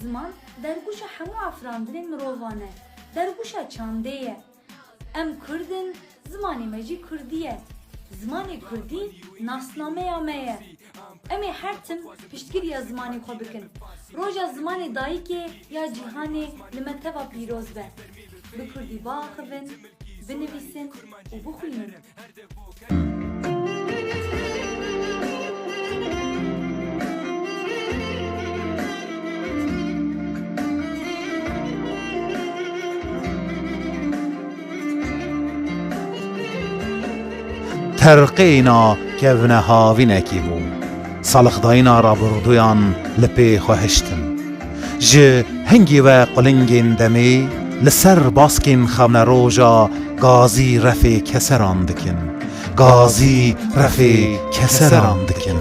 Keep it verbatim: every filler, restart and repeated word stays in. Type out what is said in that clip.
Ziman dergûşa hemû afirandinên mirovan e. Dergûşa çandê ye. Em Kurd in, zimanê me jî Kurdî ye. Zimanê Kurdî nasnameya me ye. Em ê her tim piştgiriya zimanê xwe bikin. Roja zimanê dayikê ya cîhanê li me teva pîroz be. Bi Kurdî biaxivin, binivîsin û bixwînin. Terqêna kevnehavînekî bû. Salixdayîna rabirdûyan li pê xwe hiştin. Ji hingî ve qulingên demê li ser baskên xevneroja gazî refê keseran dikin. Gazî refê keseran dikin.